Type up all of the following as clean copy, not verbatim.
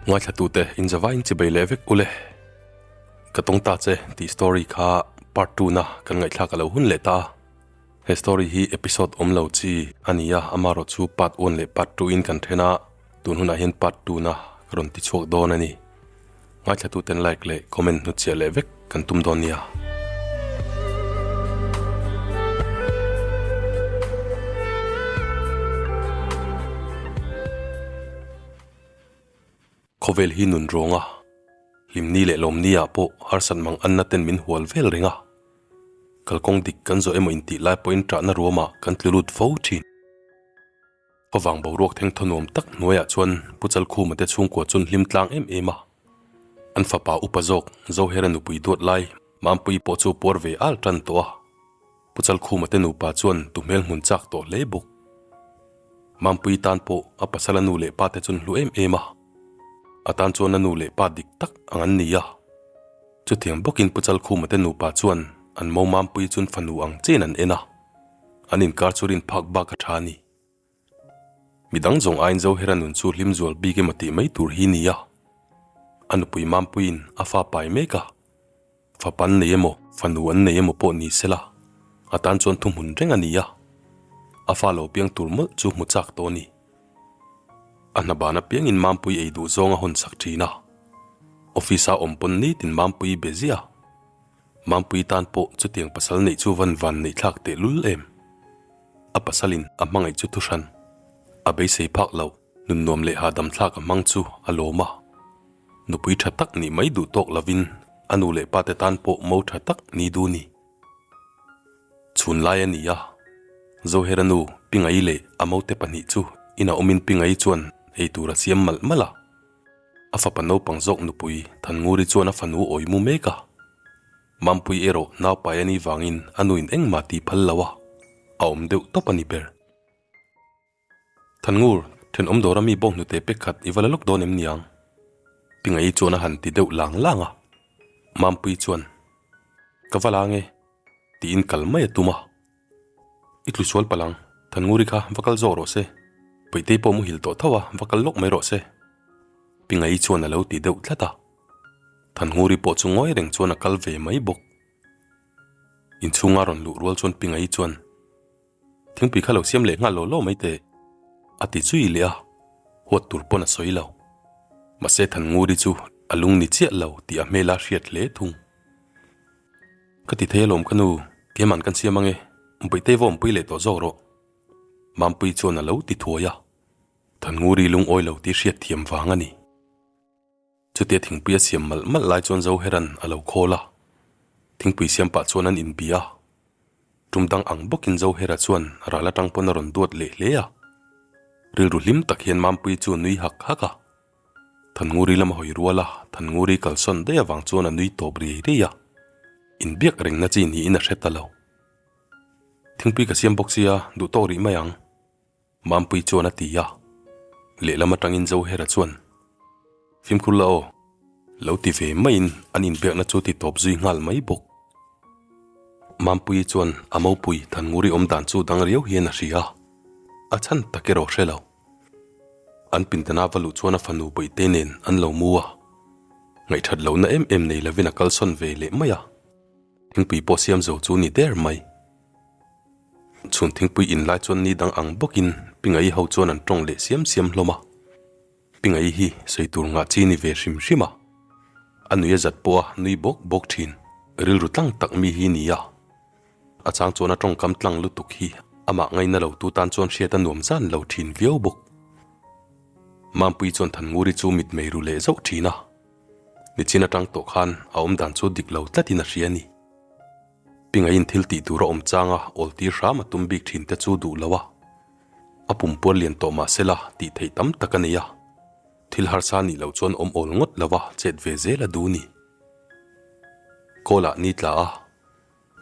Ngaithlatute inzavaiin chibei leh vek ule. Ka tawng ta che tih story kha part 2 na kan ngaihthlak a lo hun leh ta a. He story hi episode awm lo chi a ni a, amaherawh chu part 1 leh part 2 in kan then a, tun hunah hian part 2 na ka rawn ti chhuak dawn a ni. Ngaithlatuten like leh comment hnutchhiah leh vek kan tum dawn nia. Khawvel hi nun rawng a, hlimni leh lawmni ah pawh harsat mang anna ten min hual vel reng a. Kalkawng dik kan zawh emaw intih lai pawhin ṭahna ruamah kan tlu lut fo ṭhin. Khuavang boruak theng thaw nuam tak hnuaiah chuan Pu Chalkhuma te chhungkua chun hlim tlang em em a. An fapa upa zawk Zohera nupui duat lai Mampui pawh chu puar ve al tan tawh a. Pu Chalkhuma te nupa chuan tu hmel hmun chak tawh hle bawk. Mampui tan pawh a pasal a nu leh pa te chun hlu em em a. A tan chuan a nu leh pa dik tak ang an ni a. Chutiang bawkin Pu Chalkhuma te nupa chuan an mo Mampui chun fanu ang chen an en a. An inkar chu rin phak bak a tha a ni. Midang zawng aiin Zohera nun chu hlim zual bik emaw tih mai tur hi nia. A nupui Mampuiin a fa pai mek a, fapa an nei emaw fanu an nei emaw pawh ni sela, a tan chuan thuhmun reng a ni a. A fa lo piang tur mawlh chu hmu chak tawh a ni. A hna ban apiangin Mampui ei duh zawng a hawn sak thin a. Office-a awm pawn nitin Mampui be ziah. Mampui tan pawh chutiang pasal neih chu van van neih thlak teh lul em? A pasalin a hmangaih chu thuhran a beisei phak lo, nun nuam leh hahdam thlak a hmang chu a lawm a. Nupui tha tak nih mai duh tawk lovin a nu leh pate tan pawh mo tha tak ni duh ni. Chhun lai a ni a, Zohera nu Pingai leh a mote pahnih chu inah awmin Pingai chuan ei tur a siam malh malh a. A fapa naupang zawk nupui Thannguri chuan a fanu awi mu mek a. Mampui erawh naupai a nih vangin a nuin engmah tih phal lo a, a awm deuh tawp a ni ber. Thangngur, thenawm dawra mi bawng hnute pek khat i va la lawk dawn em niang? Pingaii chuan a han ti deuh lang lang a. Mampui chuan, Ka va la nge? tiin kal mai a tum a. I tlu sual palh ang, Thannguri kha va kal zawk rawh se. Puitei pawh muhil tawh tho a, va kal lawk mai rawh se. Pingaii chuan a lo ti deuh tlat a. Thannguri pawh chu ngawi reng chuan a kal ve mai bawk. Inchhunga rawn luh rual chuan Pingaii chuan, Thingpui kha lo siam leh nghal law law mai teh, a ti zui leh a, huat tur pawn a sawi lo. Mahse Thannguri chu a lung ni chiah lo tih a hmel a hriat hle thung. Ka ti thei alawm ka nu, keimahn kan siam ange, Bawihtei va awmpui leh tawh zawk rawh. Mampui chuan a lo ti thuai a, Thannguri lungawi lo tih hriat thiam vang a ni. Chutia thingpui a siam malh malh lai chuan Zoheran a lo khawl a, thingpui siam pah chuan an inbi a. Tum dang ang bawkin Zohera chuan ral atang pawn a rawn duat leh hle a, rilru hlim tak hian Mampui chu a nui hak hak a. Thannguri lama hawi rual a, Thannguri kalsawn daih avang chuan a nui tawp riai riai a, inbiak rengna chi niin a hre ta lo. Thingpui ka siam bawk sia, duh tawk rih mai ang, Mampui chuan a ti a. Lehlam atangin Zohera chuan, Fimkhur la aw, lo ti ve maiin an inbiakna chu ti tawp zui nghal mai bawk. Mampui chuan a mopui Thannguri awm dan chu dang riau hian a hria a, a chhan tak erawh hre lo. An pindana va luh chuan a fanu Bawihte nen an lo mu a, ngaihthat lohna em em nei lovin a kalsawn ve leh mai a, thingpui pawh siam zo chu ni der mai. Chhun thingpui in lai chuan ni dang ang bawkin Pingaii ho chuan an tawng leh siam siam hlawm a, Pingaii hi sawi tur ngah chi ni ve hrim hrim a, a nui a zat pawh a nui bawk bawk thin, rilru tlang tak mi hi ni a. A chang chuan a tawngkam tlang lutuk hi amah ngaina lo tu tan chuan hriat a nuam zan lo thin viau bawk. Mampui chuan Thannguri chu mitmei ru leh zauh thin a, nichin atang tawh khan a awmdan chu dik lo tlatin a hria a ni. Pingaiin thil tih tur a awm changa awl tir hram a tum bik thin te chu duh lo a, a pumpual lian tawh mah sela tih theih tam tak a nei a, thil harsa nih loh chuan awm awl ngawt lo a chet ve zel a duh ni. Kawlah ni tla a.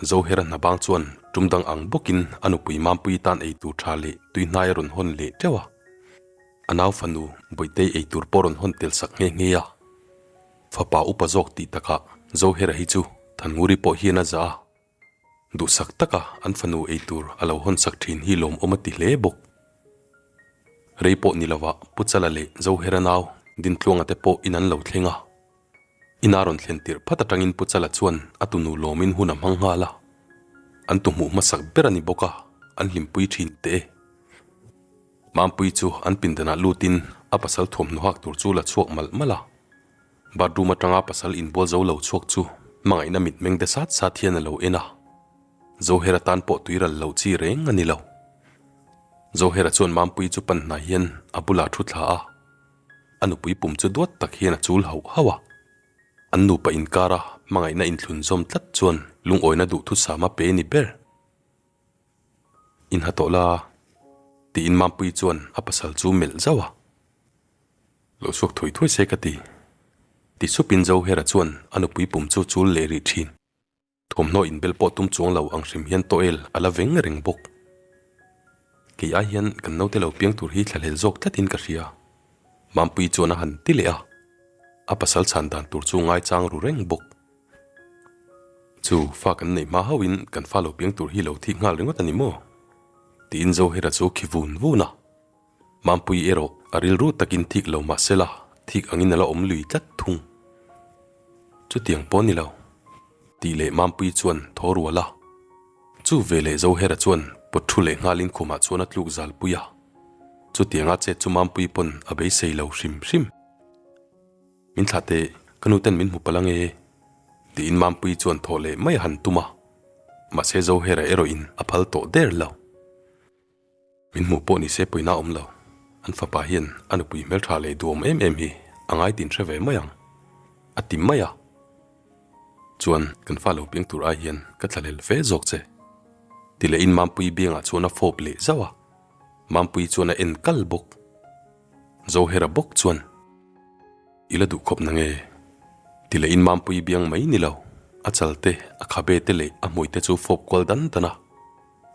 Zohera hna bang chuan tum dang ang bawkin a nupui Mampui tan eitur tha leh tui hnai a rawn hawn leh teuh a. A nau fanu Bawihtei eitur pawh rawn hawn tel sak nghe nghe a. Fapa upa zawk tih takah Zohera hi chu Thannguri pawh hian a zah a. Duhsak taka an fanu eitur a lo hawn sak thin hi lawmawm a ti hle bawk. Rei pawh ni lovah Pu Chala leh Zohera nau. Dintluanga te pawh in an lo thleng a. Ina rawn thlen tirh phat atangin Pu Chala chuan a tunu lawmin hun a hmang nghal a. An tu hmuh hmasak ber a ni bawk a, an hlimpui thin teh e. Mampui chu an pindanah lutin a pasal thuamhnaw hak tur chu la chhuak malh malh a. Bathroom atanga pasal inbual zo lo chhuak chu hmangaihna mitmeng de sat sat hian a lo en a. Zohera tan pawh tuiral loh chi reng a ni lo. Zohera chuan Mampui chu pan hnai hian a bulah thu thla a. A nupui pum chu duat tak hian a chul hauh hauh a. An nupa inkara hmangaihna inthlun zawm tlat chuan lungawina duhthusam a pe ni ber. Inha tawh la, tiin Mampui chuan a pasal chu melh zauh a. Lo chhuak thui thui se ka ti. Ti supin Zohera chuan a nupui pum chu chul leh rih thin. Thawmhnaw inbel pawh tum chuang lo ang hrim hian tawel a la veng reng bawk. Kei ai hian kan naute lo piang tur hi thlahlel zawk tlatin ka hria. Mampui chuan a han ti leh a, a pasal chhan dan tur chu ngaichang ru reng bawk. Chu fa kan neih hma hauhin kan fa lo piang tur hi lo thik nghal ringawt a ni maw? Tiin Zohera chu khi vun vun a. Mampui erawh a rilru takin thik lo mah sela, thik angin a la awm lui tlat thung. Chutiang pawh ni lo, tih leh Mampui chuan thaw rual a. Chu veleh Zohera chuan pawt thu leh nghalin khumah chuan a tluk zal pui a. Chutianga chet chu Mampui pawn a beisei lo hrim hrim. Min thlah teh, ka nu ten min hmu palh ange, tiin Mampui chuan thaw leh mai a han tum a. Mahse Zohera erawhin a phal tawh der lo. Min hmuh pawh ni se pawina awm lo, an fapa hian a nupui hmeltha leh duhawm em em hi a ngai tin hre ve mai ang, a ti mai a. Chuan kan fa lo piang tur ai hian ka thlahlel fe zawk che, ti leh in Mampui biangah chuan a fawp leh zauh a, Mampui chuan a en kal bawk. Zohera bawk chuan, I la duh khawp na nge? ti leh in Mampui biang mai ni lo, a chal te, a khabe te leh a hmui te chu fawp kual dan dan a.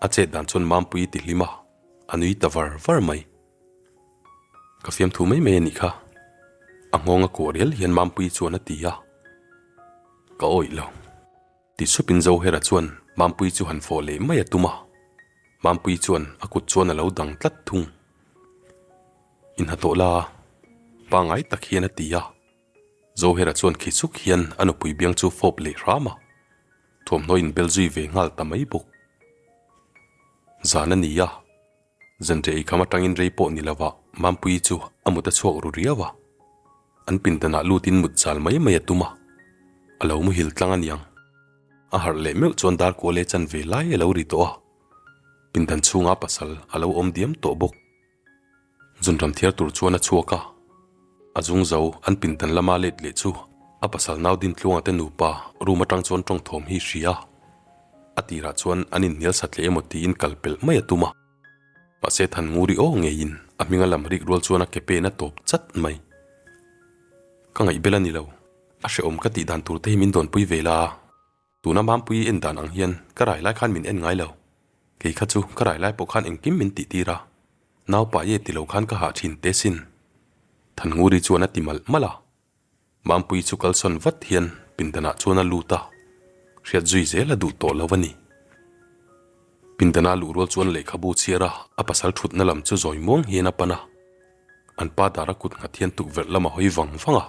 A chet dan chuan Mampui ti hlim a, a nui ta var var mai. Ka fiamthu mai mai a nih kha. A nghawng a kuah rial hian Mampui chuan a ti a. Ka awih lo. Ti supin Zohera chuan Mampui chu han fawh leh mai a tum a. Mampui chuan a kut chuan a lo dang tlat thung. Inhnathawh la, pangngai tak hian a ti a. Zohera chuan khi suk hian a nupui biang chu fawp leh hram a. Thuamhnaw inbel zui ve nghal ta mai bawk. Zan a ni a, zanriah eikham atangin rei pawh ni lovah Mampuii chu a mut a chhuak ru riau a. An pindanah lutin mut zal mai mai a tum a, a lo muhil tlang a niang. A harh leh meuh chuan dar kual e chan ve lai a lo ri tawh a, pindan chhunga pasal a lo awm diam tawh bawk. Zunram thiar tur chuan a chhuak a, a zung zo an pindan lama let leh chu a pasal nau Dintluanga te nupa room atang chuan tawng thawm hi hria a, a tirah chuan an inhnial sat leh emaw tiin kal pelh mai a tum a, mahse Thannguri aw ngeiin a hminga lam rik rual chuan a ke pen a tawp chat mai. Ka ngaihbel a ni lo, a hrehawm ka tih dan tur te hi min dawnpui ve la. Tuna Mampui en dan ang hian ka rai lai khan min en ngai lo. Kei kha chu ka rai lai pawh khan engkim min tih tir a, naupa ye ti lo khan ka hah thin te sin. Thannguri chuan a ti malh malh a. Mampui chu kalsawn vat hian pindanah chuan a lut a, hriat zui zel a duh tawh lo a ni. Pindana luh rual chuan lehkhabu chhiar a, a pasal thutna lam chu zawi muang hian a pan a. An pa dara kut nghat hian tukverh lam a hawi vang vang a.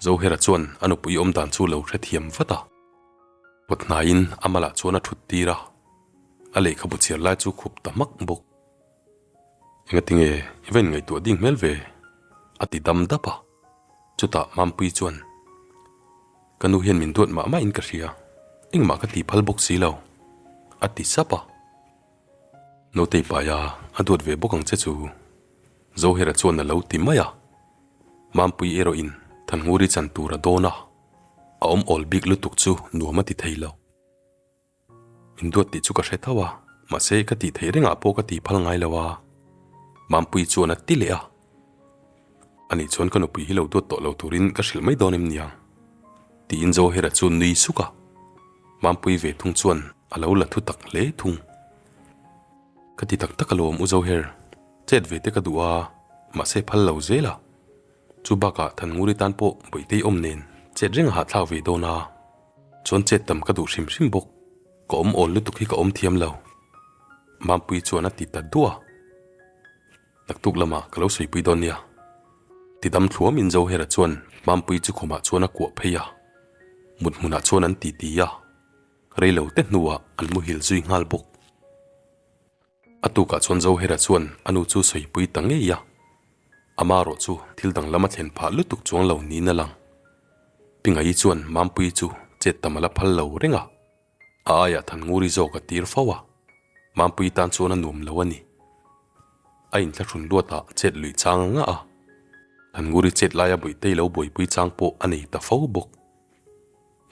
Zohera chuan a nupui awm dan chu lo hrethiam vat a. Kawt hnaiin a malah chuan a thut tir a, a lehkhabu chhiar lai chu khup ta hmak bawk. Engatinge i va inngaihtuah ding hmel ve? a ti dam dap a. Chutah Mampui chuan, Ka nu hian min duat mah mahin ka hria, engmah ka ti phal bawk si lo, a ti sap a. Nautei paia a duat ve bawk ang che chu, Zohera chuan a lo ti mai a. Mampui erawhin Thannguri chan tur a dawn a, a awm awl bik lutuk chu nuam a ti thei lo. Min duat tih chu ka hre tho a, mahse ka tih theih rengah pawh ka ti phal ngai lo a, Mampui chuan a ti leh a. Ani chuan ka nupui hi lo duat tawh lo turin ka hrilh mai dawn em niang? Tiin Zohera chu nui suk a, Mampui ve thung chuan a lo la thu tak hle thung. Ka ti tak tak alawm u Zoher, chet ve te ka duh a, mahse phal lo zel a. Chu bakah Thannguri tan pawh Bawihtei awm nen chet reng a hahthlak ve dawn a, chuan chet tam ka duh hrim hrim bawk, ka awm awl lutuk hi ka awm thiam lo. Mampui chuan a ti ta duah a, naktuk lamah ka lo sawipui dawn nia. Tidam thluamin Zohera chuan Mampuii chu khumah chuan a kuah phei a, mut hmunah chuan an titi a, reilo te hnuah an muhil zui nghal bawk. A tukah chuan Zohera chuan a nu chu sawipui ta ngei a, ama erawh chu thil danglam a thlen phah lutuk chuang lo niin a lang. Pingaii chuan Mampuii chu chet tam a la phal lo reng a, a aiah Thannguri zawk a tir fo a, Mampuii tan chuan a nuam lo a ni. A inthlahrun luatah chet luih chang a ngah a, Thannguri chet laia Bawihtei lo buaipui chang pawh a nei ta fo bawk.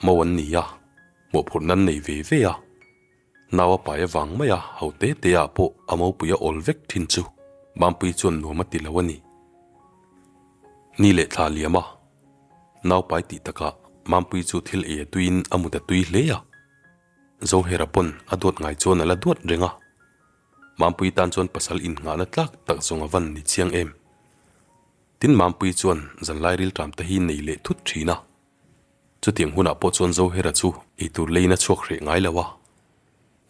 Mo an ni a, mawhphurhna an nei ve ve a. Nau a pai avang mai a, ho te te ah pawh a mopui a awl vek thin chu Mampui chuan nuam a ti lo a ni. Ni leh thla liam a, nau pai tih takah Mampui chu thil ei a tuiin a mut a tui hle a. Zohera pawn a duat ngai chuan a la duat reng a. Mampui tan chuan pasal innghahna tlak tak zawng a van ni chiang em. Tin Mampui chuan zanlai rilṭam te hi nei leh thut thin a. Chutiang hunah pawh chuan Zohera chu eitur leiin a chhuak hreh ngai lo a,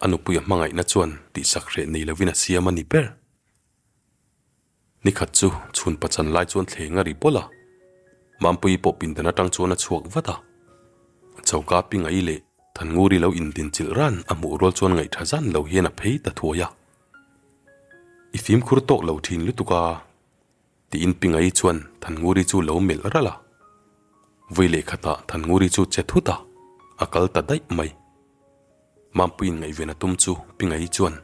a nupuia hmangaihna chuan tihsak hreh nei lovin a siam a ni ber. Nikhat chu chhun pachan lai chuan thleng a ri bawlh a, Mampuii pawh pindan atang chuan a chhuak vat a. Choka Pingai leh Thannguri lo indinchilh ran a hmuh rual chuan ngaihtha zan lo hian a phei ta thuai a. I fimkhur tawk lo thin lutuk a. Tiin Pingai chuan Thannguri chu lo melh ralh a. Vui leh khatah Thannguri chu che thut a, a kal ta daih mai. Mampuiin ngaihven a tum chu Pingai chuan,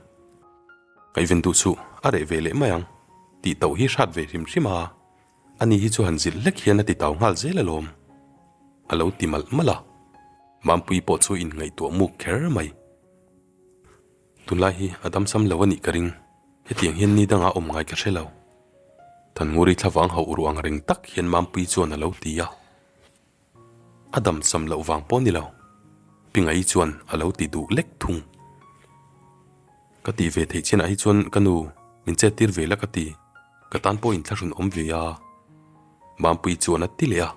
Ngaihven duh suh, a reh ve leh mai ang, tih tauh hi hrat ve hrim hrim a, ani hi chu han zilh hlek hian a ti tau nghal zel alawm, a lo ti malh malh a. Mampui pawh chu inngaihtuah muk kher mai. Tunlai hi a damsam lo a nih ka ring, hetiang hian ni dangah awm ngai ka hre lo. Thannguri thlavang hauh ruh ang reng tak hian Mampui chuan a lo ti a. A damsam loh vang pawh ni lo, Pingai chuan a lo ti duh lek thung. Ka tih ve theih chinah hi chuan ka nu min chet tir ve la ka ti, ka tan pawh inthlahrun awm ve a, Mampui chuan a ti leh a.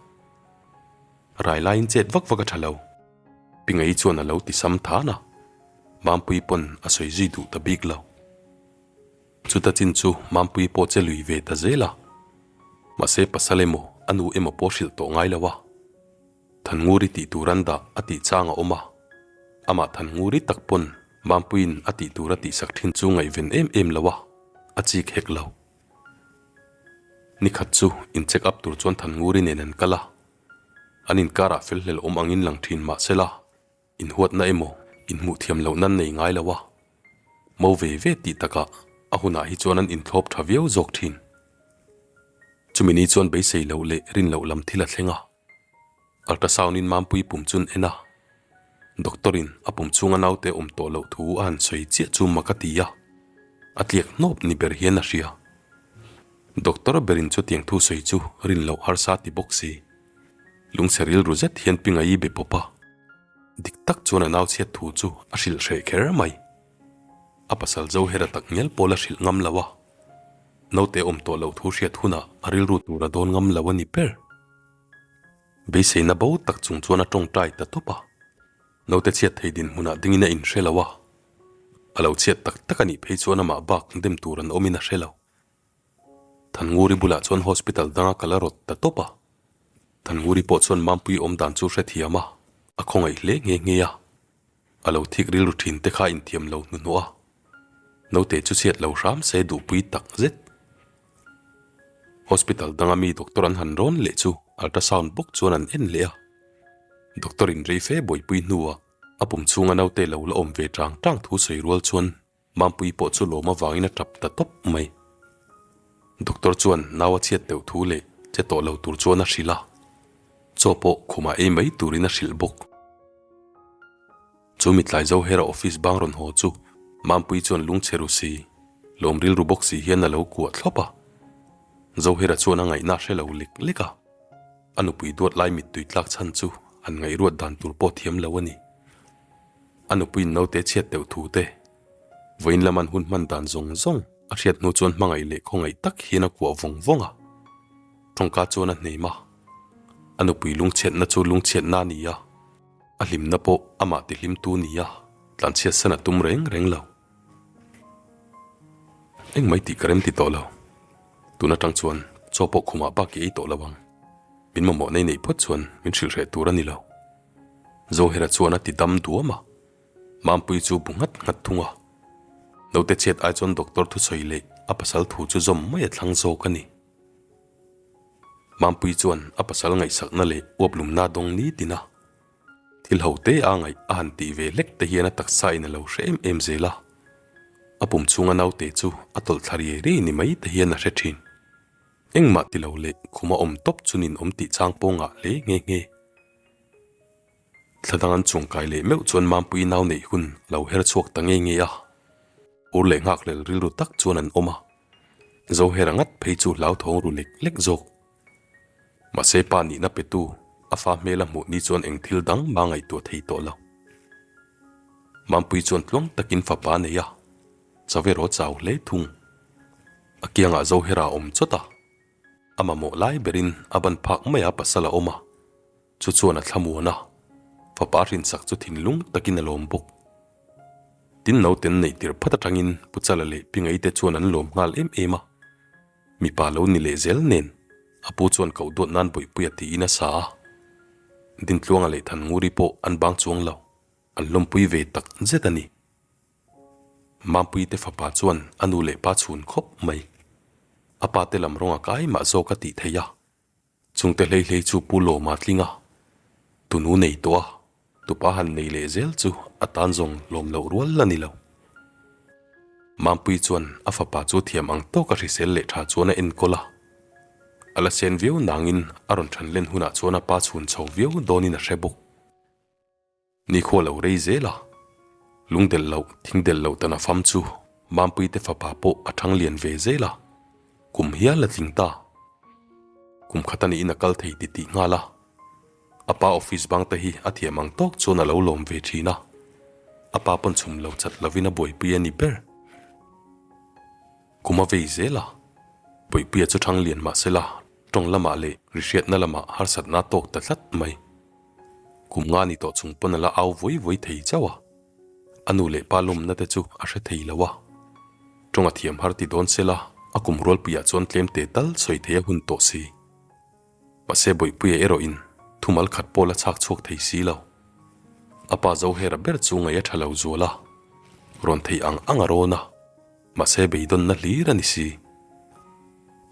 Rai laiin chet vak vak a tha lo. Pingai chuan a lo ti sam than a, Mampui pawn a sawi zui duh ta bik lo. Chuta chin chu Mampui pawh che lui ve ta zel a, mahse pasal emaw a nu emaw pawh hrilh tawh ngai lo a. Thannguri tih tur an dah a tih chang a awm a, amah Thannguri tak pawn Mampuiin a tih tur a tihsak thin chu ngaihven em em lo a, a chik hek lo. Nikhat chu in check up tur chuan Thannguri nen an kal a, an inkarah felhlel awm angin lang thin mahsela, Inhuatna emaw, inhmuh thiam lohna an nei ngai lo a, mo ve ve tih takah a hunah hi chuan an inthlawp tha viau zawk thin. Chumi ni chuan beisei loh leh rin loh lam thil a thleng a, ultrasound-in Mampui pum chu an en a, doctor-in a pum chhunga naute awm tawh loh thu a han sawi chiah chu mak a ti a, a tliak hnawp ni ber hian a hria. Doctor berin chutiang thu sawi chu rin loh harsa ti bawk si. Lungchhe rilru zet hian Pingaii be pawp a, dik tak chuan a nau chhiat thu chu a hrilh hreh kher mai. A pasal Zohera tak ngial pawl a hrilh ngam lo a, naute awm tawh loh thu hriat hunah a rilru tur a dawn ngam lo a ni ber. Beiseina bo tak chung chuan a tawngtai ta tawp a, naute chhiat thei dinhmunah dingin a inhre lo a, a lo chhiat tak tak a nih phei chuan amah bak dem tur an awmin a hre lo. Thannguri bulah chuan hospital danga kal a rawt ta tawp a. Thannguri pawh chuan Mampui awm dan chu hrethiam a, a khawngaih hle nghe nghe a. A lo thik rilru thin te kha inthiam lo hnuhnawh a. Naute chu chhiat lo hram se duhpui tak zet. Hospital danga mi doctor an han rawn leh chu ultrasound bawk chuan an en leh a. Doctor in rei fe buaipui hnuah a pum chhunga naute lo la awm ve tang tang thu sawi rual chuan Mampui pawh chu lawm avangin a tap ta tawp mai. Doctor chuan nau a chhiat deuh thu leh che tawh lo tur chuan a hrilh a, chaw pawh khumah ei mai turin a hrilh bawk. Chu mitlai Zohera office bang rawn haw chu Mampui chuan lungchhe ru si, lawm rilru bawk si hian a lo kuah thlawp a. Zohera chuan a ngaihna a hre lo lek lek a, a nupui duat lai mittui tlak chhan chu an ngaihruat dan tur pawh thiam lo a ni. A nupuiin naute chhiat deuh thu te, vawiin lam an hun hman dan zawng zawng a hriat hnu chuan hmangaih leh khawngaih tak hian a kuah vawng vawng a. Tawngka chuan a hnem a, a nupui lungchhiatna chu lungchhiatna a ni a, a hlimna pawh amah tihlimtu a ni a, tlanchhiat san a tum reng reng lo. Engmai tih ka rem ti tawh lo. Tun atang chuan. Chaw pawh khumah bak i ei tawh lo ang. Min mamawh nei neih phawt chuan min hrilh hreh tur a ni lo. Zohera chuan a ti dam duam a. Mampuii chu bu nghat nghat thung a. Naute chhiat ai chuan doctor thusawi leh a pasal thu chu zawm mai a thlang zawk a ni. Mampuii chuan a pasal ngaihsakna leh uaplumna dawng ni tin a. Thil ho te a ngaih a han tih ve hlek te hian a taksa in a lo hre em em zel a. A pum chhunga naute chu a tawlh thla riai riai ni mai te hian a hre thin. Engmah ti lo leh khuma awm tawp chu nin awm tih chang pawh ngah hle nghe nghe. Thla dang an chuangkai leh meuh chuan Mampuii nau neih hun a lo her chhuak ta nge nge a. Ur leh nghakhlel rilru tak chuan an awm a. Zohera ngat phei chu hlauthawng ru lek lek zawk. Mahse pa nihna petu a fa hmel a hmuh ni chuan eng thil dang mah ngaihtuah thei tawh lo. Mampuii chuan tluang takin fapa a nei a, Chavero chau hle thung. A kiangah Zohera a awm chawt a, a mamawh lai berin a ban phak maia pasal a awm a. Chu chuan a thlamuan a, fapa hrinsak chu thinlung takin a lawm bawk. Tin nauten neih tirh phat atangin Pu Chala leh Pi Ngaite chuan an lawm nghal em em a. Mipa lo ni leh zel nen a pu chuan koh duat nan Bawihpuia tiin a sa a. Dintluanga leh Thannguri pawh an bang chuang lo, an lawmpui ve tak zet a ni. Mampuite fapa chuan a nu leh pa chhun khawp mai. A pa te lam rawng a kai mah zawk a tih theih a. Chungte hlei hlei chu Pu Lawma tling a, tunu nei tawh a, tupa han nei leh zel chu a tan zawng lawm loh rual a ni lo. Mampuii chuan a fapa chu thiam ang tawka hrisel leh tha chuan a enkawl a, a la sen viau nangin a rawn than len hunah chuan a pa chhun chho viau dawnin a hre bawk. Nikhua lo rei zel a, lung delh loh, thing delh loh tana fam chu Mampuite fapa pawh a thang lian ve zel a, kum hial a tling ta. Kum khat a niin a kal thei ti tih nghal a, a pa office bang te hi a thiam ang tawk chuan a lo lawm ve thin a, a pa pawn chhum lo chat lovin a buaipui a ni ber. Kum a vei zel a, Puipuia chu thang lian mah sela tawng lamah leh rihriatna lamah harsatna a tawk ta tlat mai. Kum nga ni tawh chung pawn a la au vawi vawi thei chauh a, a nu leh pa lawmna te chu a hre thei lo a. Tawng a thiam har ti dawn sela a kum rualpuiah chuan tlem te tal sawi thei a hun tawh si. Mahse Bawihpuia erawhin thumal khat pawh la chhak chhuak thei si lo. A pa Zohera ber chu ngaih a tha lo zual a, rawn theih ang ang a rawn a. Mahse beidawnna hlir a ni si.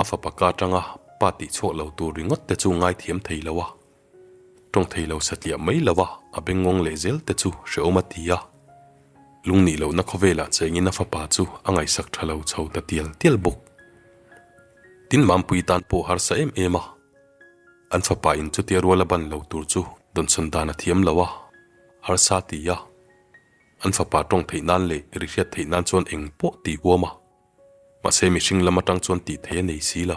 A fapa ka atanga pa tih chhuak lo tur ringawt te chu ngaithiam thei lo a. Tawng thei lo satliah mai lo a, a bengngawng leh zel te chu hrehawm a ti a. Lungnih lohna khawvelah chengin a fapa chu a ngaihsak tha lo chho ta tial tial bawk. Tin Mampui tan pawh harsa em em a. An fapa in chutia rual a ban lo tur chu dawnsawn dan a thiam lo a, harsa ti a. An fapa tawng theih nan leh ri hriat theih nan chuan eng pawh tih huam a, mahse mihring lam atang chuan tih theih a nei si lo.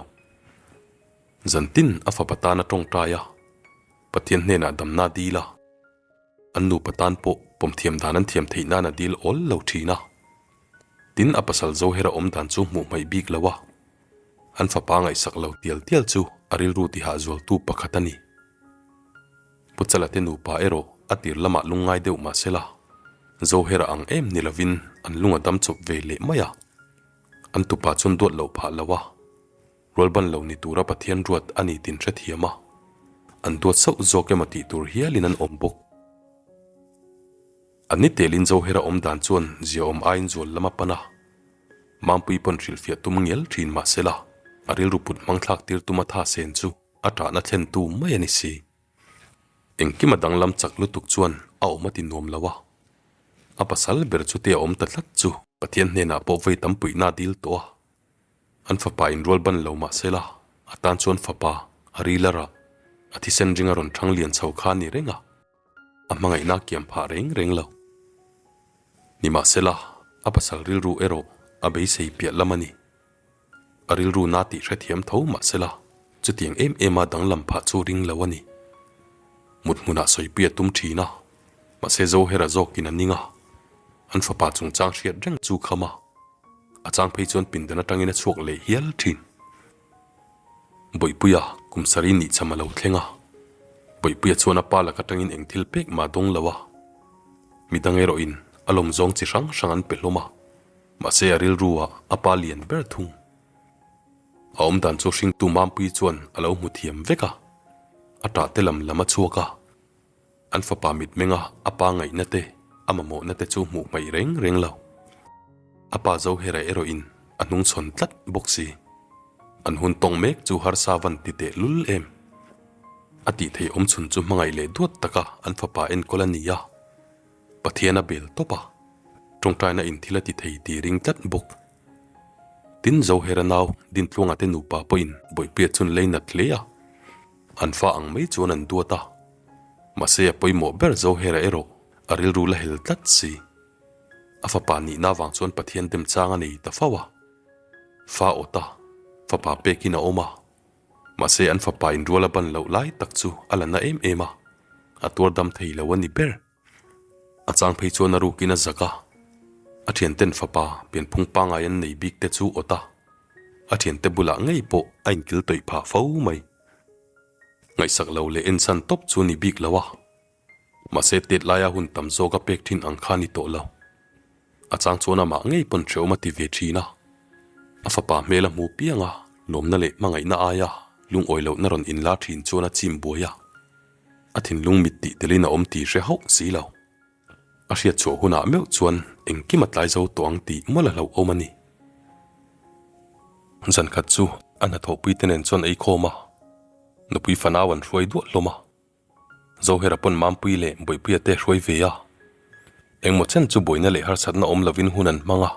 Zan tin a fapa tan a tawngtai a, Pathian hnenah damna a dil a, an nupa tan pawh pawm thiam dan an thiam theih nan a dil awl lo thin a. Tin a pasal Zohera awm dan chu hmuh hmaih bik lo a, an fapa ngaihsak lo tial tial chu a rilru tihah zualtu pakhat a ni. Pu Chala te nupa erawh a tir lamah lungngai deuh mah se la, Zohera ang em ni lovin an lung a dam chawp ve leh mai a. An tupa chuan duat loh phah lo a, rualban lo ni tura Pathian ruat a ni tin hrethiam a, an duat sauh zawk emaw tih tur hialin an awm bawk. An ni telin Zohera awm dan chuan ziaawm aiin zual lam a pan a, Mampui pawn hrilhfiah tum ngial thin mah se la, a rilru put hmang thlak tir tum a tha sen chu a ṭahna thlentu mai a ni si. Engkim a danglam chak lutuk chuan a awm a ti nuam lo a, a pasal ber chu te a awm ta tlat chu Pathian hnenah pawh vawi tam puihna a dil tawh a, an fapa inrual ban lo mah sela a tan chuan fapa a ril a rah, a thisen ring a rawn ṭhang lian chho kha a ni reng a, a hmangaihna a kiam phah reng reng lo. Nimahsela a pasal rilru erawh a beisei piah lam a ni. A rilru na tih hrethiam tho mah sela, chutiang em em a danglam phah chu ring lo a ni. Mut hmunah sawipui a tum thin a, mahse Zohera zawkin a ning a, an fapa chungchang hriat reng chu kham a, a chang phei chuan pindan atangin a chhuak leh hial thin. Bawihpuia kum sarih nih cham a lo thleng a, Bawihpuia chuan a pa lak atangin eng thil pek mah dawng lo a, midang erawhin a lawm zawng chi hrang hrang an pe hlawm a. Mahse a rilru ah a pa lian ber thung. A awmdan chu hringtu Mampuii chuan a lo hmu thiam vek a, a ṭah te lam lam a chhuak a. An fapa mitmenga a pa ngaihna te, a mamawhna te chu hmuh hmaih reng reng lo. A pa Zohera erawhin a hnungchhawn tlat bawk si. An hun tawng mek chu harsa van ti teh lul em. A tih theih awmchhun chu hmangaih leh duat taka an fapa enkawl a ni a. Pathian a bel tawp a, tawngtaina in thil a ti thei tih ring tlat bawk. Tin, Zohera nau Dintluanga te nupa pawhin Bawihpuia chun lei nat hle a, an fa ang mai chuan an duat a. Mahse a pawimawh ber Zohera erawh a rilru la hel tlat si. A fapa nihna avang chuan Pathian dem chang a nei ta fo a. Fa awt a, fapa pekin a awm a. Mahse an fapa inrual a ban loh lai tak chu a la na em em a, a tuar dam thei lo a ni ber. A chang phei chuan a rukin a zak a, a thianten fapa pianphung pangngai an nei bik te chu awt a, a thiante bulah ngei pawh a inkil tawih phah fo mai. Ngaihsak lo leh ensan tawp chu ni bik lo a, mahse tet laia hun tam zawk a pek thin ang kha ni tawh lo. A chang chuan amah ngei pawn hrehawm a ti ve thin a, a fapa hmel a hmu piang a, lawmna leh hmangaihna aia lungawi lohna rawn inla thin chuan a chim buai a. A thinlung mit tih telin a awm tih hre hauh si lo. A hriat chhuah hunah meuh chuan engkim a tlai zo tawh ang tih mawlh a hlauhawm a ni. Zan khat chu a hnathawhpui te nen chuan ei khawm a, nupui fanau an hruai duah hlawm a. Zohera pawn Mampui leh Bawihpuia te hruai ve a. Engmaw chen chu buaina leh harsatna awm lovin hun an hmang a.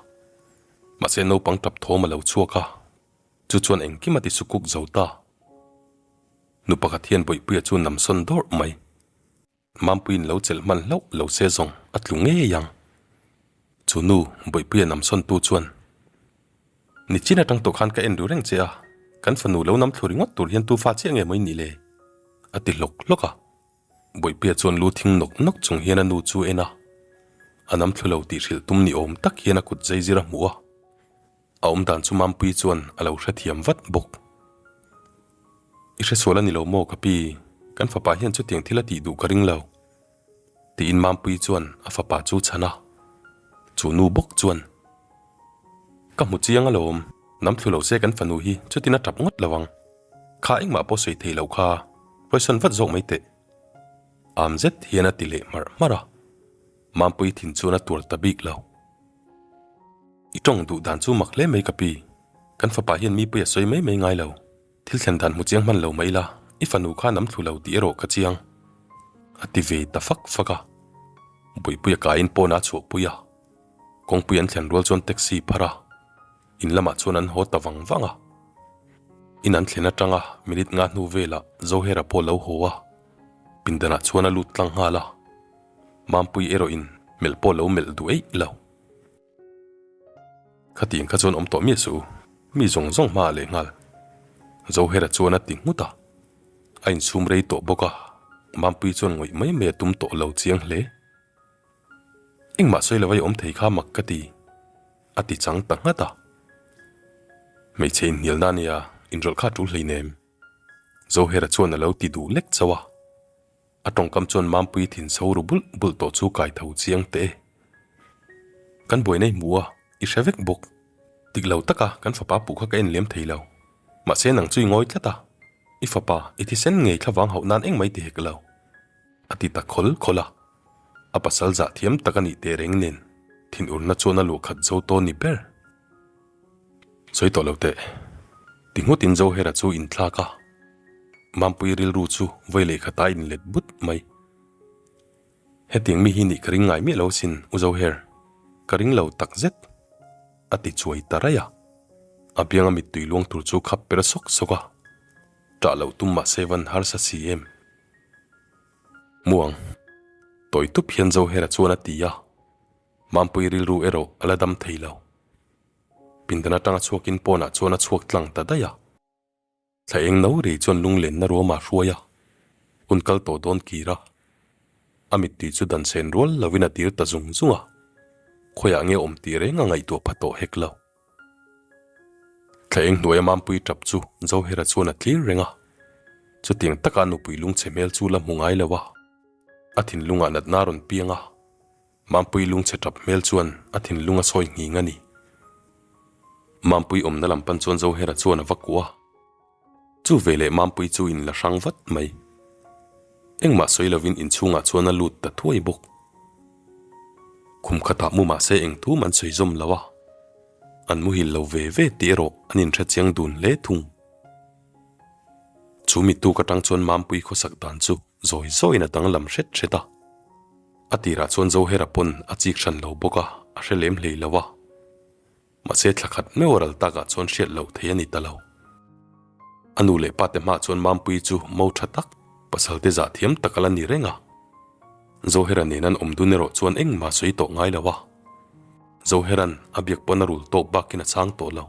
Mahse naupang tap thawm a lo chhuak a, chu chuan engkim a ti sukuk zo ta. Nu pakhat hian Bawihpuia chu nam sawn dawrh mai. Mampuiin lo chelh hman hlauh lo se zawng a tlu ngei ang. Chu nu Bawihpuia nam sawntu chuan, Nichin atang tawh khan ka en ru reng che a, kan fanu lo nam thlu ringawt tur hian tu fa chiah nge maw i nih le? a ti hlawk hlawk a. Bawihpuia chuan lu thing nawk nawk chung hian a nu chu en a, a nam thlu lo tih hrilh tum ni awm tak hian a kut zaizir a hmuh a. A awm dan chu Mampuii chuan a lo hrethiam vat bawk. I hresual a ni lo maw ka pi, kan fapa hian chutiang thil a tih duh ka ring lo. Tiin Mampuii chuan a fapa chu chhan a. Chu nu bawk chuan, Ka hmu chiang alawm, nam thlu lo se kan fanu hi chutin a tap ngawt lo ang. Kha engmah pawh sawi thei lo kha, hawisawn vat zawk mai teh. Am zet hian a ti leh hmarh hmarh a. Mampuii thin chuan a tuar ta bik lo. I tawng duh dan chu mak hle mai ka pi. Kan fapa hian mi pui a sawi mai mai ngai lo. Thil thlen dan hmu chiang hman lo mai la, i fanu kha nam thlu lo tih erawh ka chiang. A ti ve ta fak fak a. Buipuia kaiin pawnah a chhuahpui a. Kawngpui an thlen rual chuan taxi phar a. In lamah chuan an haw ta vang vang a. In an thlen atanga minute nga hnu velah Zohera pawh lo haw a. Pindanah chuan a lut tlang nghal a. Mampui erawhin melh pawh lo melh duh eih lo. Khatiang kha chuan awm tawh miah suh u, mi zawng zawng hmaah leh nghal. Zohera chuan a ti nghut a, a insum rei tawh bawk a, Mampui chuan ngawih mai mai a tum tawh lo chiang hle. Engmah sawi lo a i awm thei kha mak ka ti, a ti chang ta nghat a. Hmeichhe inhnialna a nia, inrawlh kha a tul hleinem. Zohera chuan a lo ti duh lek chauh a. A tawngkam chuan Mampui thin chho ru bulh bulh tawh chu kai tho chiang teh e. Kan buaina i hmu a, i hre vek bawk. Dik lo taka kan fapa puh kha ka en liam thei lo. Mahse nang chu i ngawi tlat a, i fapa i thisen ngei thlavang hauh nan engmah i ti hek lo. A ti ta khawl khawl a. A pasal zah thiam tak a nih teh reng nen thinurna chuan a luhkhat zo tawn ni ber. Sawi tawh lo teh. Ti nghutin Zohera chu inthlak a, Mampui rilru chu vawi leh khata inlet but mai. Hetiang mi hi nih ka ring ngai miah lo sin U Zoher, ka ring lo tak zet, a ti chuai ta raih a. A bianga mittui luang tur chu khap per sawk sawk a, ṭah loh tum mah se van harsa si em. Muang, tawi tup hian Zohera chuan a ti a. Mampui rilru erawh a la dam thei lo. Pindan atanga chhuakin pawnah chuan a chhuak tlang ta daih a. Thla eng no rei chuan lunglenna ruamah a hruai a, hun kal tawh dawn kir a. A mittui chu dan sen rual lovin a tir ta zung zung a, khawiah nge awm tih reng a ngaihtuah pha tawh hek lo. Thla eng hnuaia Mampui tap chu Zohera chuan a tlir reng a, chutiang taka a nupui lungchhe hmel chu la hmu ngai lo a, a thinlungah natna a rawn piang a. Mampui lungchhe tap hmel chuan a thinlung a sawi nghing a ni. Mampui awmna lam pan chuan Zohera chuan a va kuah a. Chu veleh Mampui chu in la hrang vat mai. Engmah sawi lovin inchhungah chuan a lut ta thuai bawk. Khum khatah mu mahse eng thum an sawi zawm lo a. An muhil lo ve ve tih erawh an inhre chiang dun hle thung. Chu mittuk atang chuan Mampui khawsak dan chu zawi zawiin a danglam hret hret a. A tirah chuan Zohera pawn a chik hran lo bawk a, a hre lem hlei lo a. Mahse thla khat meuh a ral takah chuan hriat loh thei a ni ta lo. A nu leh pa te hmaah chuan Mampuii chu mo tha tak, pasal te zah thiam tak a la ni reng a. Zohera nen an awm dun erawh chuan engmah sawi tawh ngai lo a. Zohera'n a biak pawn a rul tawk bakin a chhang tawh lo.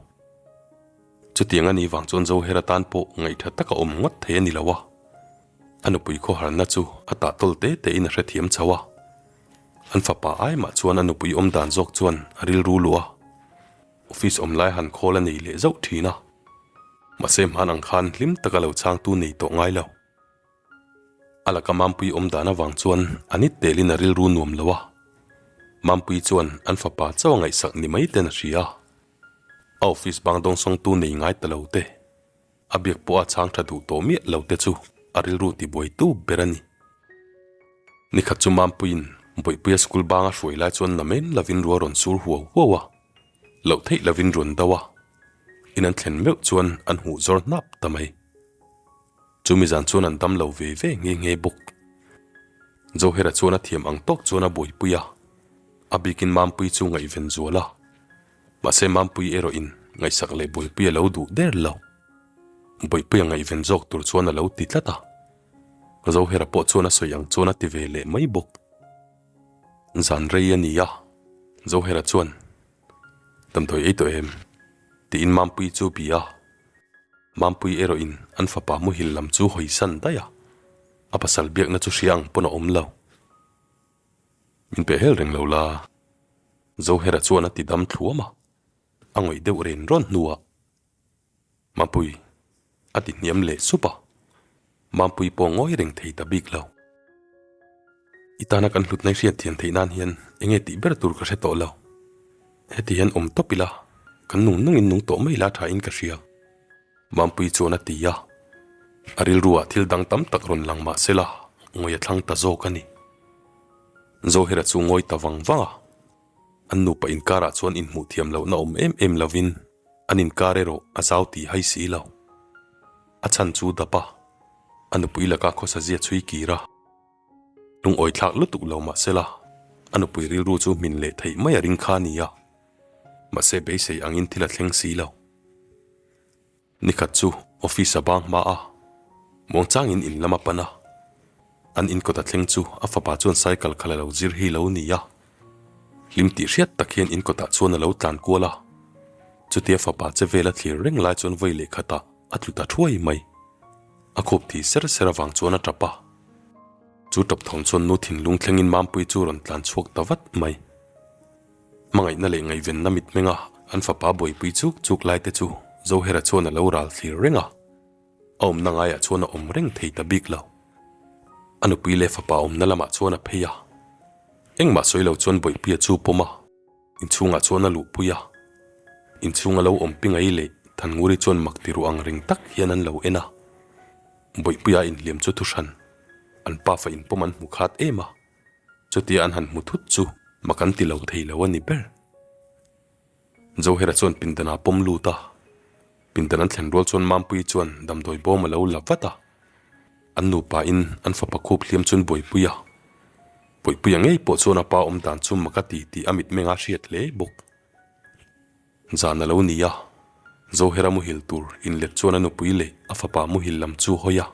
Chutiang a nih vang chuan Zohera tan pawh ngaihtha tak a awm ngawt thei a ni lo a. A nupui khawharna chu a tah tawl te tein a hrethiam chho a. An fapa ai mah chuan a nupui awm dan zawk chuan a rilru luh a. Office awm lai han khawl a nei leh zauh thin a. Mahse hman ang khan hlim taka lo chhangtu nei tawh ngai lo. A laka Mampui awm dan avang chuan a nit telin a rilru nuam lo a. Mampui chuan an fapa chauh a ngaihsak ni mai ten a hria a. A office bang dawngsawngtu nei ngai ta lo te. A biak pawh a chhang tha duh tawh miah lo te chu a rilru tibuaitu ber a ni. Nikhat chu Mampuiin Bawihpuia school banga hruai lai chuan namen lovin rual rawn sur huau huau a, loh theih lovin rawn do a, in an thlen meuh chuan an huh zawr hnap ta mai. Chumi zan chuan an dam lo ve ve nghe nghe bawk. Zohera chuan a thiam ang tawk chuan a buaipui a, a bikin Mampui chu ngaihven zual a. Mahse Mampui erawh in ngaihsak leh Bawihpuia lo duh der lo. Bawihpuia ngaihven zawk tur chuan a lo ti tlat a. Zohera pawh chuan a sawi ang chuan a ti ve leh mai bawk. Zan rei a ni a, Zohera chuan, Damdawi ei tawh em? tiin Mampui chu bia a. Mampui erawh in an fapa muhil lam chu hawisan daih a, a pasal biakna chu hria ang pawn a awm lo. Min peh hel reng lo la. Zohera chuan a ti dam thluam a, a ngawih deuh ren rawn hnuah, Mampui, a ti hniam leh sup a, Mampui pawh ngawi reng thei ta bik lo. I tana kan hlutna i hriat thiam theih nan hian eng nge tih ber tur ka hre tawh lo. Heti hian awm tawp ila, kan nung nungin nung tawh mai la tha in ka hria. Mampui chuan a ti a, a rilruah thil dang tam tak rawn lang mah sela ngawi a thlang ta zawk a ni. Zohera chu ngawi ta vang vang a, an nupa inkarah chuan inhmuh thiam lohna awm em em lovin an inkar erawh a zau tih hai si lo. A chhan chu dap a, a nupui laka khawsa zia chhui kir a, lungawi thlak lutuk lo mah sela a nupui rilru chu hmin leh theih mai a ring kha a ni a, mahse beisei angin thil a thleng si lo. Nikhat chu office a bang hma a, muangchangin in lam a pan a. An in kawt a thleng chu a fapa chuan cycle khalh a lo zir hi lo ni a. Hlim tih hriat tak hian in kawtah chuan a lo tlan kual a. Chutia fapa che vel a thlir reng lai chuan vawi leh khatah a tlu ta thuai mai. A khup thi ser ser avang chuan a tap a. Chu tap thawm chuan nu thinlung thlengin Mampui chu rawn tlan chhuak ta vat mai. Hmangaihna leh ngaihvenna mitmenga an fapa buaipui chuk chuk lai te chu Zohera chuan a lo ral thlir reng a, a awmna ngaiah chuan a awm reng thei ta bik lo. A nupui leh fapa awmna lamah chuan a phei a, engmah sawi lo chuan Bawihpuia chu pawm a, inchhungah chuan a luhpui a. Inchhunga lo awm Pingai leh Thannguri chuan mak ti ruh ang reng tak hian an lo en a, Bawihpuia inhliam chu thuhran an pafa inpawm an hmu khat em a. Chutia an han hmu thut chu mak an ti lo thei lo a ni ber. Zohera chuan pindan a pawm lut a, pindan an thlen rual chuan Mampuii chuan damdawi bawm a lo la vat a. An nupa in an fapa khup hliam chuan buaipui a, Buaipuia ngei pawh chuan a pa awm dan chu mak a ti tih a mitmeng a hriat hle bawk. Zan a lo ni a, Zohera muhil tur inlet chuan a nupui leh a fapa muhil lam chu hawi a,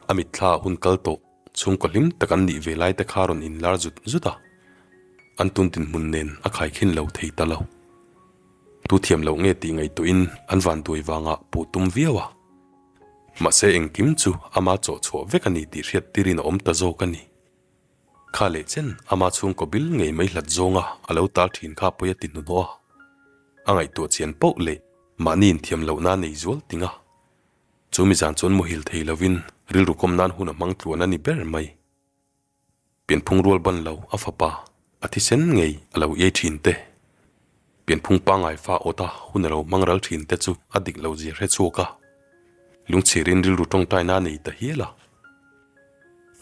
a mitthla ah hun kal tawh. Chhungkaw hlim tak an nih ve lai te kha rawn inlar zut zut a, an tun dinhmun nen a khaikhin lo thei ta lo. Tu thiam loh nge tih ngaihtuahin an vanduai vangah puh tum viau a. Mahse engkim chu ama chawh chhuah vek a ni tih hriat tirin a awm ta zawk a ni. Kha leh chen ama chhungkaw bil ngei mai hlat zawnga a lo tal thin kha pawi a ti hnuhnawh a. A ngaihtuah chian poh leh mahni inthiam lohna a nei zual ting a. Chu mi zan chuan muhil thei lovin rilru kawm nan hun a hmang tluan a ni ber mai. Pianphung rual ban lo a fapa a thisen ngei a lo iai thin te. Pianphung pangngai fa awta hun a lo hmang ral thin te chu a dik lo zia hre chhuak a, lungchhirin rilru tawngtaina a nei ta hial a.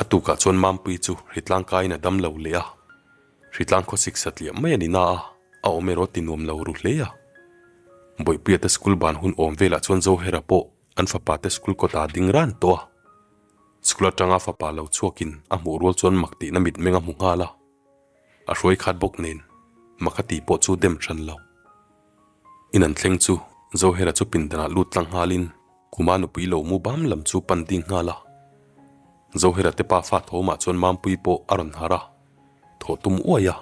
A tukah chuan Mampuii chu hritlang kaiin a dam lo leh a, hritlang khawsik satliah mai a ni na a, a awm erawh ti nuam lo ru hle a. Bawihpuia te school ban hun awm velah chuan Zohera pawh an fapa te school kawtah a ding ran tawh a. School atanga fapa lo chhuakin a hmuh rual chuan mak tihna mitmeng a hmu nghal a. A hruai khat bawk nen mak a tih pawh chu dem hran lo. In an thleng chu Zohera chu pindanah lut tlang nghalin Khuma nupui lo mu bam lam chu pan ding nghal a. Zohera te pa fa thawmah chuan Mampuii pawh a rawn harh a, thawh tum uai a.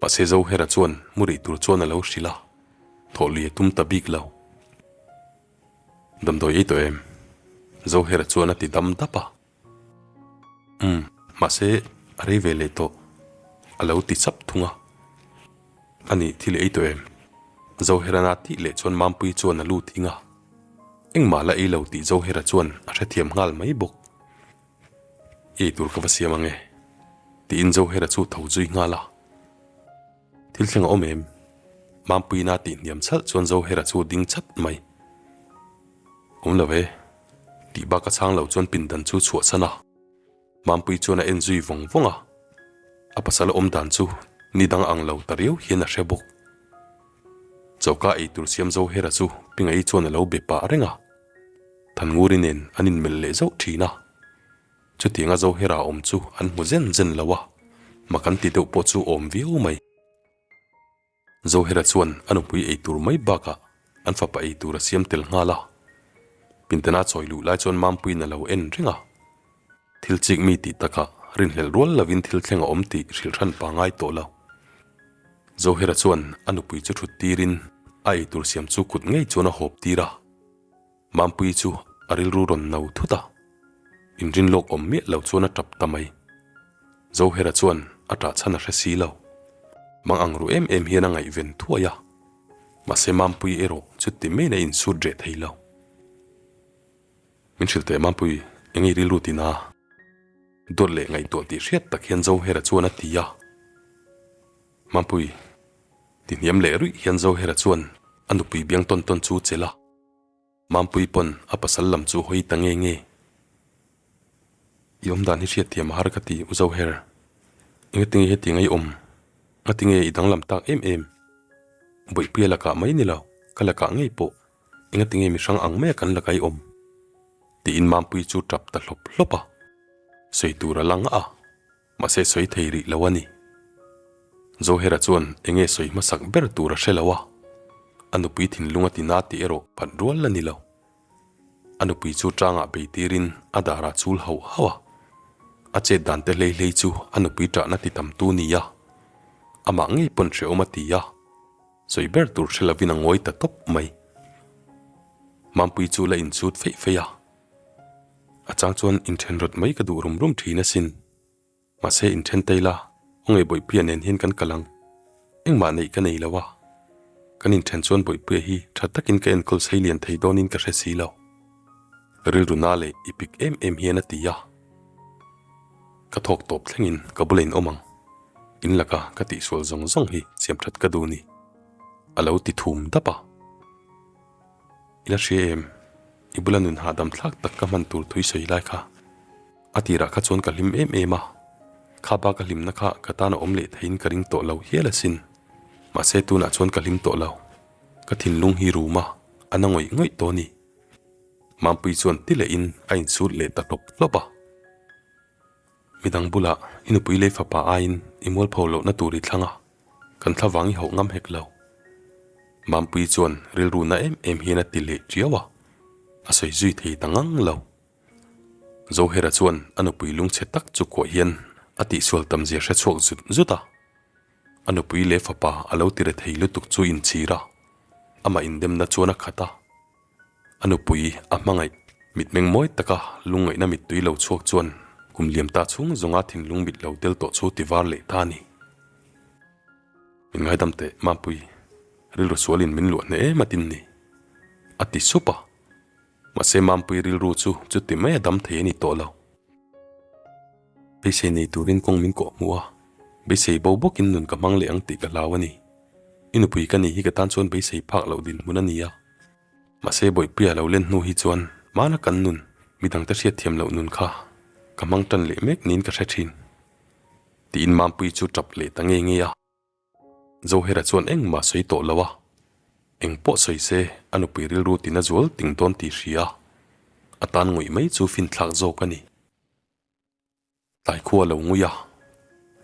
Mahse Zohera chuan mu rih tur chuan a lo hrilh a, thawh lui a tum ta bik lo. Damdawi ei tawh em? Zohera chuan a ti dam dap a. Umm, mahse a rei ve leh tawh, a lo ti chap thung a. A nih thil ei tawh em? Zoherana tih leh chuan Mampuii chuan a lut ing a. Engmah la ei lo tih Zohera chuan a hrethiam nghal mai bawk. I eitur ka va siam ang e, tiin Zohera chu tho zui nghal a. Thil thleng a awm em? Mampuiina tih hniam chhalh chuan Zohera chu ding chat mai. Awm lo e, tih bak a chhang lo chuan pindan chu chhuahsan a. Mampui chuan a en zui vawng vawng a. A pasal awm dan chu ni dang ang lo ta riau hian a hre bawk. Choka ei tur siam Zohera chu Pingaii chuan a lo be pah reng a. Thannguri nen an inmelh leh zauh thin a. Chutianga Zohera awm chu an hmu zen zen lo a, mak an ti deuh pawh chu awm viau mai. Zohera chuan a nupui ei tur mai bakah an fapa ei tur a siam tel nghal a. Pintana chawi luh lai chuan Mampuiin a lo en reng a. Thil chik mi tih takah rinhlelh rual lovin thil thleng a awm tih hrilh hran pa ngai tawh lo. Zohera chuan a nupui chu thut tirin a ei tur siam chu kut ngei chuan a hawp tir a. Mampuii chu a rilru rawn no thut a, inrin lawk awm miah lo chuan a tap ta mai. Zohera chuan a tah chhan a hre si lo. Mang ang ru em em hian a ngaihven thuai a, mahse Mampuii erawh chuti maiin a insut reh thei lo. Min hrilh teh Mampui, eng i rilru ti na? Dawt leh ngaihtuah tih hriat tak hian Zohera chuan a ti a. Mampui, ti hniam leh ruih hian Zohera chuan a nupui biang tawn tawn chu chelh a. Mampui pawn a pasal lam chu hawi ta nge nge. I awm dan hi hriat thiam a har ka ti U Zoher. Engatinge hetiang a i awm? Ngatinge i danglam tak em em? Bawihpuia lakah mai ni lo, ka lakah ngei pawh. Engatinge mihrang ang maia kan laka i awm? Tiin Mampui chu tap ta hlawp hlawp a. Sawi tur a la ngah a. Mahse sawi thei rih lo a ni. Zohera chuan enge sawi hmasak ber tur a hre lo a, a nupui thinlung a ti na tih erawh phat rual la ni lo. A nupui chu tangah bei tirin a darah chul hauh hauh a, a chet dan te hlei hlei chu a nupui tahna ti tam tu ni a, amah ngei pawn hrehawm a ti a, sawi ber tur hre lovin a ngawi ta tawp mai. Mampui chu la inchut feih feih a. A chang chuan inthen rawt mai ka duh rum rum thin asin. Mahse inthen ta ila, aw ngei Bawihpuia nen hian kan kal ang. Engmah neih ka nei lo a. Kan inthen chuan Bawihpuia hi tha takin ka enkawl sei lian thei dawnin ka hre si lo. Rilru na leh i pik em em hian a ti a. Ka thawk tawp thlengin ka bula in awm ang. In laka ka tihsual zawng zawng hi siam that ka duh ni. A lo ti thum dap a. I la hria em? I bula nun hahdam thlak tak ka hman tur thui sawi lai kha. A tirah kha chuan ka hlim em em a, kha bak a hlimna kha ka tan a awm leh theiin ka ring tawh lo hial asin. Mahse tunah chuan ka hlim tawh lo. Ka thinlung hi rum a, a na ngawih ngawih tawh a ni. Mampui chuan ti lehin a insut leh ta hlawp hlawp a. Midang bulah i nupui lei fapa aiin i mualpho lohna tur i thlang a, kan thlavang i hauh ngam hek lo. Mampui chuan rilru na em em hian a ti leh tiau a, a sawi zui thei ta ngang lo. Zohera chuan a nupui lungchhe tak chu kuah hian a tihsual tam zia hre chhuak zut zut a. A nupui leh fapa a lo ti re thei lutuk chu inchhir a, amah indemna chuan a khat a. A nupui a hmangaih mitmeng mawi taka lungngaihna mittui lo chhuak chuan kum liam ta chhung zawnga thinlung mit lo tel tawh chu ti var leh ta a ni. Min ngaidam teh Mampui, rilru sualin min luah hneh em atin ni, a ti sup a. Mahse Mampui rilru chu chuti mai a dam thei a ni tawh lo. Beisei nei turin kawng min kawh hmuh a, beisei bo bawkin nun ka hmang leh ang tih ka hlau a ni. I nupui ka nih hi ka tan chuan beisei phak loh dinhmun a ni a. Mahse Bawihpuia lo len hnu hi chuan hmana kan nun, midangte hriatthiam loh nun kha ka hmang tan leh mek niin ka hre thin. Tiin Mampuii chu tap leh ta nge nge a. Zohera chuan engmah sawi tawh lo a, eng pawh sawi se a nupui rilru tina zual ting dawn tih hria a, a tan ngawih mai chu finthlak zawk a ni. Tlai khua lo ngui a,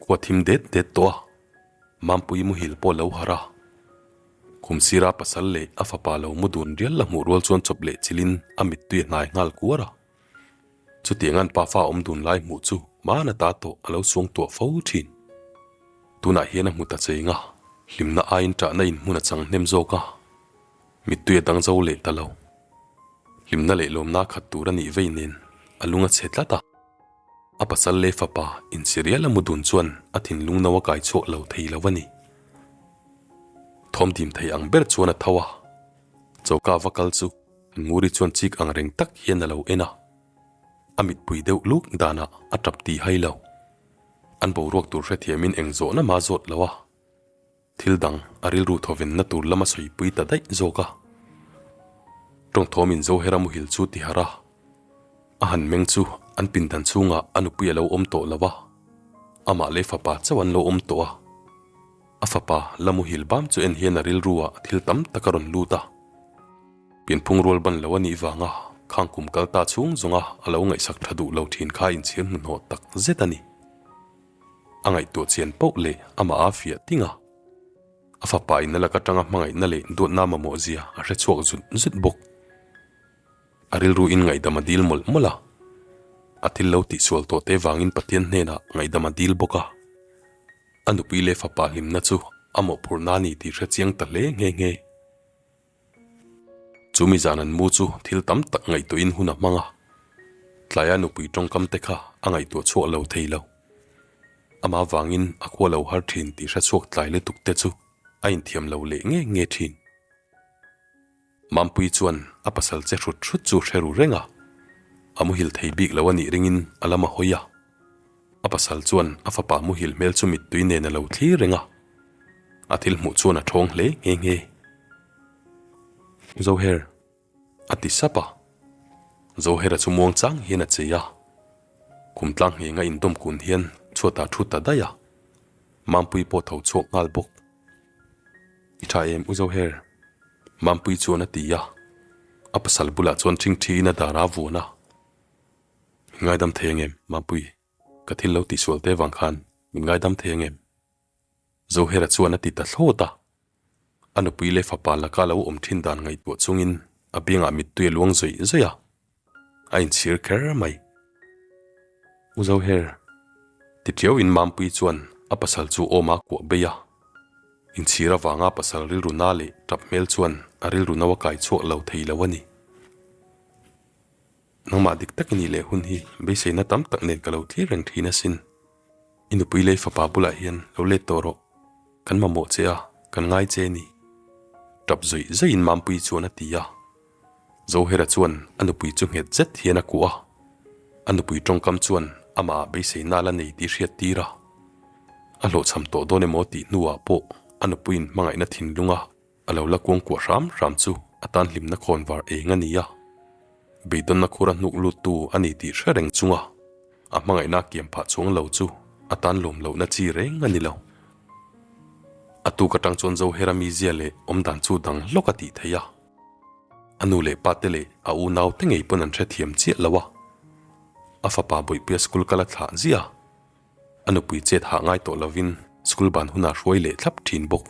khua thim det det tawh a, Mampui muhil pawh lo harh a. Khum sira pasal leh a fapa lo mu dun rial la hmuh rual chuan chawp leh chilhin a mittui a hnai nghal kuar a. Chutiang an pafa awm dun lai hmuh chu hmana ta tawh a lo suang tuah fo thin. Tunah hian a hmu ta cheng a, hlimna aiin ṭahna inhmun a chang hnem zawk a, mittui a dang zo leh ta lo. Hlimna leh lawmna khat tur a nih vei nen a lung a chhe tlat a. A pasal leh fapa insirial a mu dun chuan a thinlung no a kai chhuak lo thei lo a ni. Thawm dim thei ang ber chuan a tho a, choka va kal chu Nguri chuan chik ang reng tak hian a lo en a, a mitpui deuh luk danah a tap ti hai lo. An boruak tur hrethiamin eng zawhna mah zawt lo a, Thil dang a rilru thawvenna tur lama sawipui ta daih zawk a. Tawngthawmin Zohera muhil chu ti harh a, a han meng chu an pindan chhungah a nupui a lo awm tawh lo a, amah leh fapa chauh an lo awm tawh a. A fapa la muhil bam chu en hian a rilruah thil tam tak a rawn lut a. Pianphung rual ban lo a nih vanga khang kum kal ta chhung zawnga a lo ngaihsak tha duh lo thin kha inchhir hnuhnawh tak zet a ni. A ngaihtuah chian poh leh amah a fiah ting a. A fapa in a lak atanga hmangaihna leh duatna mamawh zia a hre chhuak zut zut bawk. A rilru in ngaihdam a dil mawlh mawlh a. A thil lo tihsual tawh te vangin Pathian hnenah ngaihdam a dil bawk a. A nupui leh fapa hlimna chu a mawhphurhna a ni tih hre chiang ta hle nghe nghe. Chu mi zan an mu chu thil tam tak ngaihtuahin hun a hmang a, tlaia nupui tawngkam te kha a ngaihtuah chhuak lo thei lo. Amah vangin a khua lo har thin tih hre chhuak tlai lutuk te chu a inthiam lo leh nge nge thin. Mampui chuan a pasal che hrut hrut chu hre ru reng a, a muhil thei bik lo a nih ringin a lam a hawi a. A pasal chuan a fapa muhil hmel chu mittui nen a lo thlir reng a, a thil hmuh chuan a ṭhawng hle nghe nghe. Zoher, a ti sap a. Zohera chu muang chang hian a chei a, khum tlang nghenga indawm kun hian chhuatah thu ta daih a, Mampui pawh tho chhuak nghal bawk. I ṭha em u Zoher? Mampui chuan a ti a, a pasal bulah chuan ṭhingṭhiin a dar a vuan a. Min ngaidam thei angem Mampui? Ka thil lo tihsual te vang khan min ngaidam thei angem? Zohera chuan a ti ta thlawt a. A nupui leh fapa laka lo awm thin dan ngaihtuah chungin a biangah mittui a luang zawih zawih a, a inchhir kher mai. U Zoher, ti tiauin Mampui chuan a pasal chu awma kuah bei a. Inchhir avanga pasal rilru na leh tap hmel chuan a rilru no a kai chhuak lo thei lo a ni. Nangmah dik tak i nih leh hun hi beiseina tam tak nen ka lo thlir reng thin asin. I nupui lei fapa bulah hian lo let tawh rawh. Kan mamawh che a, kan ngai che ni. Tap zawih zawihin Mampui chuan a ti a. Zohera chuan a nupui chu nghet zet hian a kuah a. A nupui tawngkam chuan amah ah beiseina la nei tih hriat tir a. A hlawhchham tawh dawn emaw tih hnuah pawh a nupuiin hmangaihna thinlunga A lo la kuang kuah hram hram chu a tan hlimna khawnvar eng a ni a, beidawnna khur a hnuk luttu a ni tih hre reng chunga a hmangaihna a kiam phah chuang lo chu a tan lawm lohna chi reng a ni lo. A tuk atang chuan Zohera mizia leh awmdan chu dang hlawk a tih theih a, a nu leh pa te leh a unau te ngei pawn an hrethiam chiah lo a, a fapa Bawihpuia school kal a thlah ziah a, a nupui chet hah ngai tawh lovin school ban hunah hruai leh thlap thin bawk.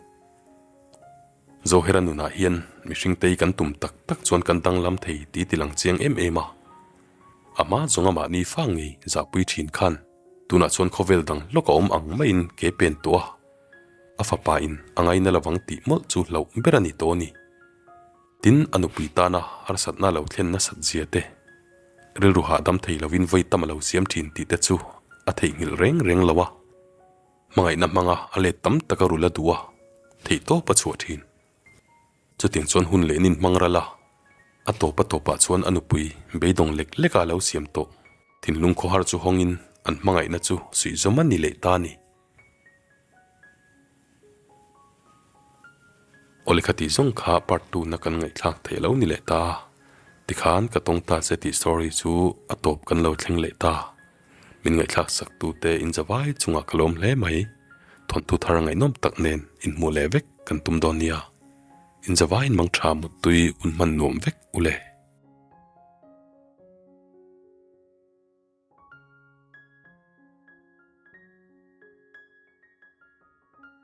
Zohera nunah hian mihring tei kan tum tak tak chuan kan danglam thei tih ti lang chiang em em a. A hma zawnga mahni fa ngei zahpui thin khan tunah chuan khawvel dang hlawk a awm ang maiin ke pen tawh a, a fapa in a ngaina lovang tih mawlh chu hlauh ber a ni tawh a ni. Tin, a nupui tana harsatna lo thlen nasat zia te, rilru hahdam thei lovin vawi tam a lo siam thin tih te chu a theihnghilh reng reng lo a. Hmangaihna hmanga a let tam tak a rul a duh a, theihtawp a chhuah thin. Chutiang chuan hun leh nin hmang ral a, a tawp a tawpah chuan a nupui beidawng lek leka a lo siam tawh. Thinlung khawhar chu hawngin an hmangaihna chu suihzawm a ni leh ta a ni. Awle khati zawng kha part two na kan ngaihthlak theih lo ni leh ta. Tikhan ka tawng ta che tih story chu a tawp kan lo thleng leh ta. Min ngaihthlak sak tu te in zavai chungah ka lawm hle mai. Thawnthu thar ngaihnawm tak nen inhmuh leh vek kan tum dawn nia. In zavaiin mangtha muttui un hman nuam vek ule.